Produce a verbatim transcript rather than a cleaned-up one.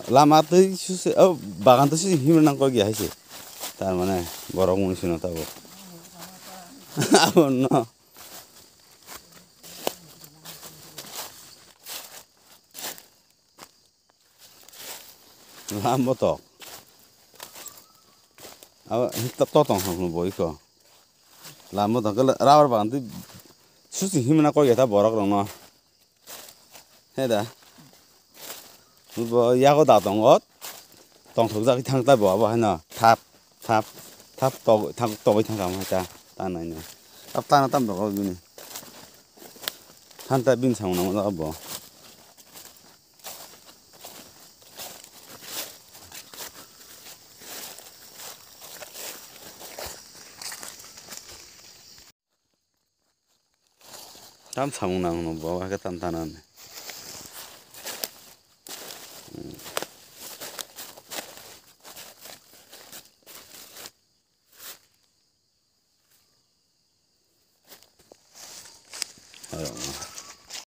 Lama twi suse, o bagan twi suse himna nang kok ya hai se. Tar mane borok muni sino tabo. Abo no. Lambo to. Abo to, to tong hok no boi ko. Lambo to kala rabar bagan twi suse himna kok ya ta borok rok no. He da. Bo yago da tongo. Tongthokjagwi thang tai bo abo haino. Thap, thap, thap togwi thang, togwi thang kamo hai ta. Ta nai nai. Thap ta na tam dogo bini. Than ta bini samung nang abo. Tam samung nang no bo, hakhe tam tanani.